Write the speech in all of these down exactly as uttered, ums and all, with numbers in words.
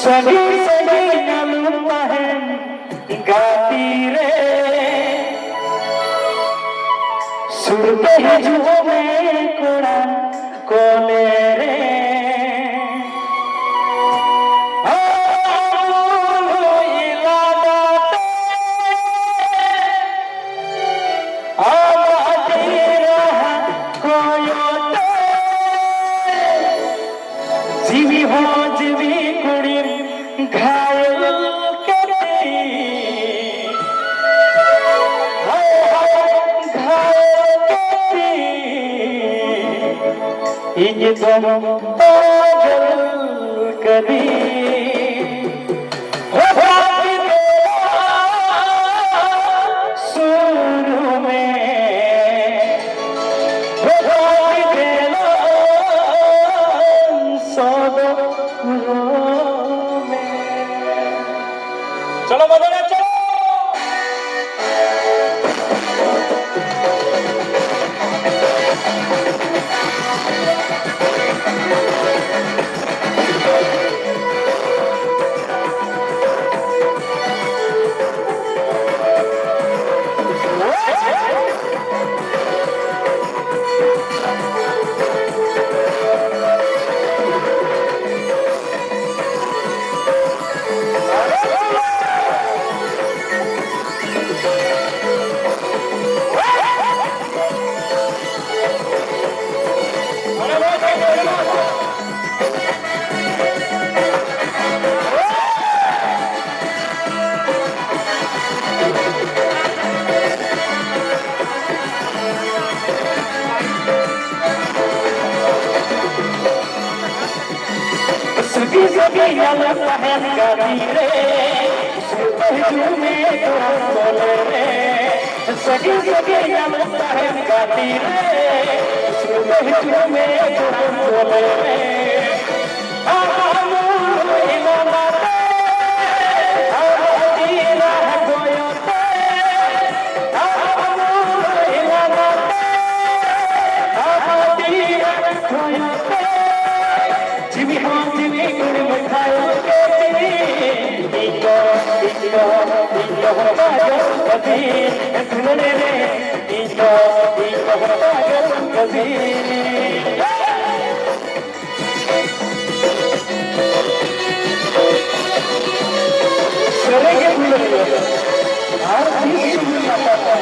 ᱥᱟᱺᱜᱤᱧ ᱥᱟᱺᱜᱤᱧ ᱟᱞᱚᱢ ᱛᱟᱦᱮᱱ ᱜᱟᱛᱮ ᱨᱮ, ᱥᱩᱨ ᱛᱮ ᱦᱤᱡᱩᱜ ᱢᱮ ᱠᱚᱲᱟ ᱠᱚᱞᱮ ᱨᱮ᱾ ᱟᱢ ᱱᱩᱭ ᱞᱟᱸᱫᱟ ᱛᱮ ᱟᱢᱟᱜ ᱪᱮᱦᱨᱟ ᱠᱚᱭᱚᱜ ᱛᱮ ᱡᱤᱣᱤ ᱦᱚᱸ ᱡᱤᱣᱤ ᱠᱩᱲᱤᱢ ᱜᱷᱟᱭᱮᱞ ᱠᱮᱫᱤᱧ᱾ ᱦᱟᱭ ᱦᱟᱭ ᱜᱷᱟᱭᱮᱞ ᱠᱮᱫᱤᱧ᱾ ᱤᱧ ᱫᱚᱢ ᱯᱟᱜᱚᱞ ᱠᱟᱹᱫᱤᱧ᱾ ᱦᱚᱴᱟᱛ ᱜᱮ ᱥᱩᱨ ᱢᱮ, ᱦᱚᱴᱟᱛ ᱜᱮ ᱥᱚᱫᱚᱨ ᱢᱮ᱾ ᱪᱚᱞᱚ ᱵᱟᱡᱟᱣ ᱪᱚᱞᱚ᱾ ᱥᱟᱺᱜᱤᱧ ᱥᱟᱺᱜᱤᱧ ᱟᱞᱚᱢ ᱛᱟᱦᱮᱱ ᱜᱟᱛᱮ ᱨᱮ, ᱥᱩᱨ ᱛᱮ ᱦᱤᱡᱩᱜ ᱢᱮ ᱠᱚᱲᱟ ᱠᱚᱞᱮ ᱨᱮ᱾ ᱥᱟᱺᱜᱤᱧ ᱥᱟᱺᱜᱤᱧ ᱟᱞᱚᱢ ᱛᱟᱦᱮᱱ ᱜᱟᱛᱮ ᱨᱮ, ᱥᱩᱨ ᱛᱮ ᱦᱤᱡᱩᱜ ᱢᱮ ᱠᱚᱲᱟ ᱠᱚᱞᱮ ᱨᱮ᱾ ᱟᱢᱟᱜ ᱢᱩᱞᱩᱡ ᱞᱟᱸᱫᱟ ᱛᱮ, ᱟᱢᱟᱜ ᱪᱮᱦᱨᱟ ᱠᱚᱭᱚᱜ ᱛᱮ, ᱟᱢᱟᱜ ᱢᱩᱞᱩᱡ ᱞᱟᱸᱫᱟ ᱛᱮ, ᱟᱢᱟᱜ ᱪᱮᱦᱨᱟ ᱠᱚᱭᱚᱜ ᱛᱮ, ᱡᱤᱣᱤ ᱦᱚᱸ ᱡᱤᱣᱤ ᱠᱩᱲᱤᱢ ᱜᱷᱟᱭᱮᱞ ᱠᱮᱫ᱾ ᱠᱟᱹᱫᱤᱧ ᱫᱩᱞᱟᱹᱲ ᱨᱮ ᱤᱧ ᱫᱚ, ᱤᱧ ᱫᱚ ᱯᱟᱜᱚᱞ ᱠᱟᱹᱫᱤᱧ᱾ ᱥᱟᱹᱨᱤ ᱜᱮ ᱫᱩᱞᱟᱹᱲᱤᱭᱟᱹ ᱟᱨ ᱛᱤᱥ ᱡᱩᱫᱤ ᱠᱟᱛᱷᱟ ᱠᱚ᱾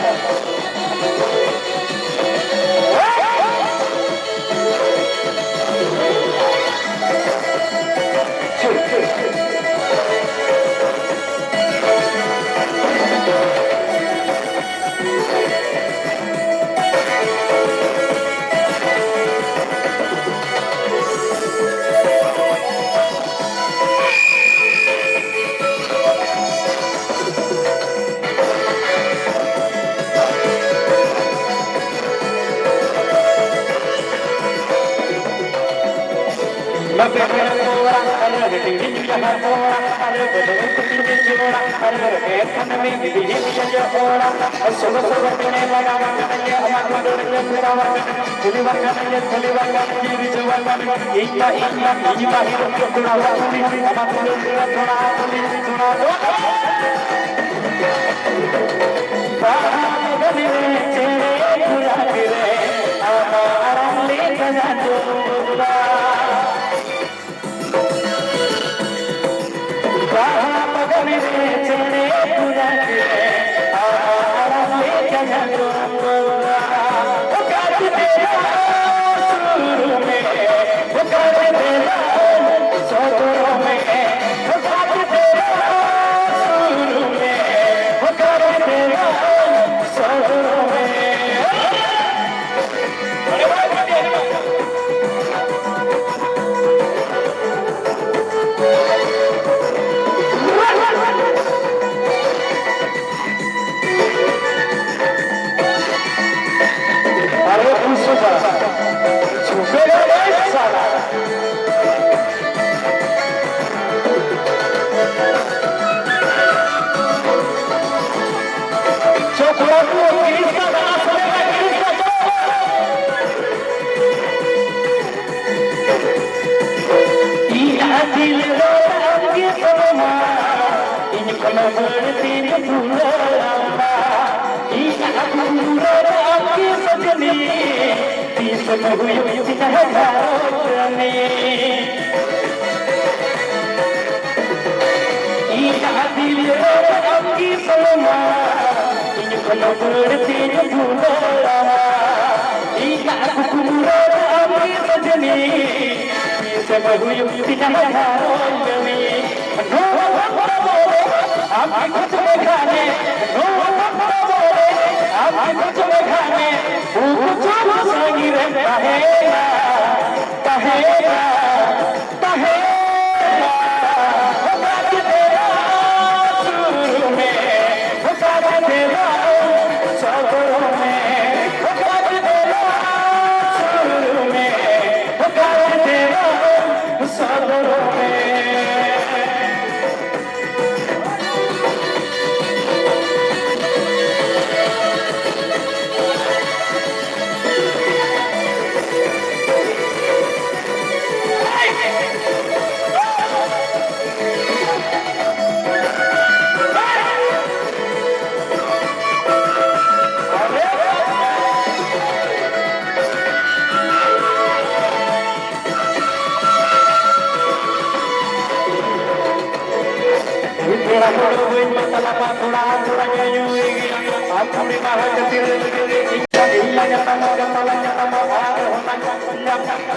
ᱵᱟᱯᱮ ᱯᱮᱲᱟ ᱠᱚ ᱚᱲᱟᱜ, ᱟᱞᱮ ᱦᱟᱹᱴᱤᱧ ᱡᱟᱦᱟᱸ ᱠᱚ ᱚᱲᱟᱜ, ᱟᱞᱮ ᱵᱟᱹᱞᱤ ᱠᱩᱴᱤ ᱡᱚᱲᱟ, ᱟᱞᱮ ᱮᱠᱷᱟᱱ ᱢᱤᱫ ᱫᱤᱦᱤ ᱡᱚᱡᱚ ᱚᱲᱟᱜ, ᱥᱚᱜᱚ ᱥᱚᱜᱚ ᱛᱮ ᱞᱟᱜᱟᱣ ᱠᱟᱱᱟ, ᱟᱢᱟᱜ ᱫᱩᱞᱟᱹᱲ ᱞᱮ ᱯᱷᱮᱨᱟᱣ ᱠᱟᱱᱟ, ᱠᱩᱞᱤ ᱵᱟᱝ ᱠᱟᱱᱟ, ᱠᱩᱞᱤ ᱵᱟᱝ ᱠᱟᱱᱟ, ᱡᱤᱣᱤ ᱡᱚᱣᱟ ᱠᱟᱱᱟ, ᱤᱧ ᱢᱟ, ᱤᱧ ᱢᱟ, ᱤᱧ ᱢᱟ ᱦᱤᱨᱚᱜ ᱠᱚᱲᱟ, ᱟᱢᱟᱜ ᱫᱩᱞᱟᱹᱲ ᱞᱮ ᱛᱷᱚᱲᱟ, ᱛᱷᱚᱲᱟ, ᱛᱷᱚᱲᱟ᱾ ᱵᱟᱦᱟ ᱵᱟᱜᱟᱱ ᱨᱮ ᱪᱮᱬᱮ ᱠᱚ ᱨᱟᱜᱽ ᱨᱮ ᱟᱢᱟᱜ ᱟᱲᱟᱝ ᱞᱮᱠᱟᱧ ᱟᱸᱡᱚᱢ ᱜᱚᱫᱟ᱾ ᱵᱟᱦᱟ ᱵᱟᱜᱟᱱ ᱨᱮ ᱪᱮᱬᱮ ᱠᱚ ᱨᱟᱜᱽ ᱨᱮ ᱟᱢᱟᱜ ᱟᱲᱟᱝ ᱞᱮᱠᱟᱧ ᱟᱸᱡᱚᱢ ᱜᱚᱫᱟ᱾ ᱚᱠᱟ ᱨᱮ ᱢᱮᱱᱟᱜ ᱥᱩᱨ ᱢᱮ, ᱚᱠᱟ ᱨᱮ ᱢᱮᱱᱟᱜ ᱥᱚᱫᱚᱨ ᱢᱮ, ᱚᱠᱟ ᱨᱮ ᱢᱮᱱᱟᱜ ᱥᱩᱨ ᱢᱮ, ᱚᱠᱟ ᱨᱮ ᱢᱮᱱᱟᱜ ᱥᱚᱫᱚᱨ ᱢᱮ᱾ अरे खुश हो जा, झुकेगा नहीं साला। जो थोड़ा तू गिरीश का गाना सुनेगा, गिरीश का, चलो। ᱤᱧᱟᱜ ᱫᱤᱞ ᱫᱚ ᱟᱢᱜᱮ ᱛᱟᱢᱟ, ᱤᱧ ᱠᱷᱚᱱ ᱵᱟᱹᱲᱛᱤᱧ ᱫᱩᱞᱟᱹᱲᱟᱢᱟ᱾ ᱟᱢ ᱠᱤ ᱥᱚᱡᱽᱱᱤ, ᱛᱤᱥᱮᱢ ᱦᱩᱭᱩᱜ ᱛᱤᱧᱟ ᱜᱷᱟᱨᱚᱸᱡᱽ ᱨᱟᱹᱱᱤ? ᱤᱧᱟᱜ ᱫᱤᱞ ᱨᱮ ᱟᱢ ᱜᱮ ᱥᱚᱞᱢᱟ, ᱤᱧ ᱠᱷᱚᱱ ᱵᱟᱹᱲᱛᱤᱧ ᱫᱩᱞᱟᱹᱲᱟᱢᱟ᱾ ᱤᱧᱟᱜ ᱠᱩᱠᱢᱩ ᱨᱮ ᱟᱢ ᱜᱮ ᱥᱚᱡᱽᱱᱤ, ᱛᱤᱥᱮᱢ ᱦᱩᱭᱩᱜ ᱛᱤᱧᱟ ᱜᱷᱟᱨᱚᱸᱡᱽ ᱨᱟᱹᱱᱤ? ᱱᱚᱣᱟ ᱵᱷᱚᱠᱛᱚ ᱵᱚᱞᱮ ᱟᱢ ᱜᱮ ᱠᱩᱥᱤ ᱞᱮᱠᱷᱟᱱᱮ, ᱱᱚᱣᱟ ᱵᱷᱚᱠᱛᱚ ᱵᱚᱞᱮ ᱟᱢ ᱜᱮ ᱠᱩᱥᱤ ᱞᱮᱠᱷᱟᱱᱮ, ᱩᱠᱩ ᱪᱩᱠᱩ ᱥᱟᱺᱜᱤᱧ ᱨᱮᱢ ᱛᱟᱦᱮᱱᱟ, ᱛᱟᱦᱮᱱᱟ, ᱛᱟᱦᱮᱱᱟ᱾ ᱚᱠᱟ ᱨᱮ ᱫᱮᱞᱟ ᱥᱩᱨ ᱢᱮ, ᱚᱠᱟ ᱨᱮ ᱫᱮᱞᱟ ᱥᱚᱫᱚᱨ ᱢᱮ, ᱚᱠᱟ ᱨᱮ ᱫᱮᱞᱟ ᱥᱩᱨ ᱢᱮ, ᱚᱠᱟ ᱨᱮ ᱫᱮᱞᱟ ᱥᱚᱫᱚᱨ ᱢᱮ᱾ ᱯᱮᱲᱟ ᱦᱚᱲ ᱵᱟᱹᱧ ᱵᱟᱛᱞᱟᱢᱟ, ᱛᱷᱚᱲᱟ ᱛᱷᱚᱲᱟ ᱧᱩᱭ ᱜᱮᱭᱟ᱾ ᱟᱢ ᱠᱩᱲᱤ ᱢᱟ ᱦᱟᱸᱜ ᱜᱟᱛᱮ ᱨᱮ ᱞᱟᱹᱜᱤᱫ ᱤᱧ ᱞᱟᱝ ᱧᱟᱯᱟᱢᱟ, ᱜᱟᱯᱟ ᱞᱟᱝ ᱧᱟᱯᱟᱢᱟ, ᱟᱨᱦᱚᱸ ᱞᱟᱝ ᱧᱟᱯᱟᱢᱟ᱾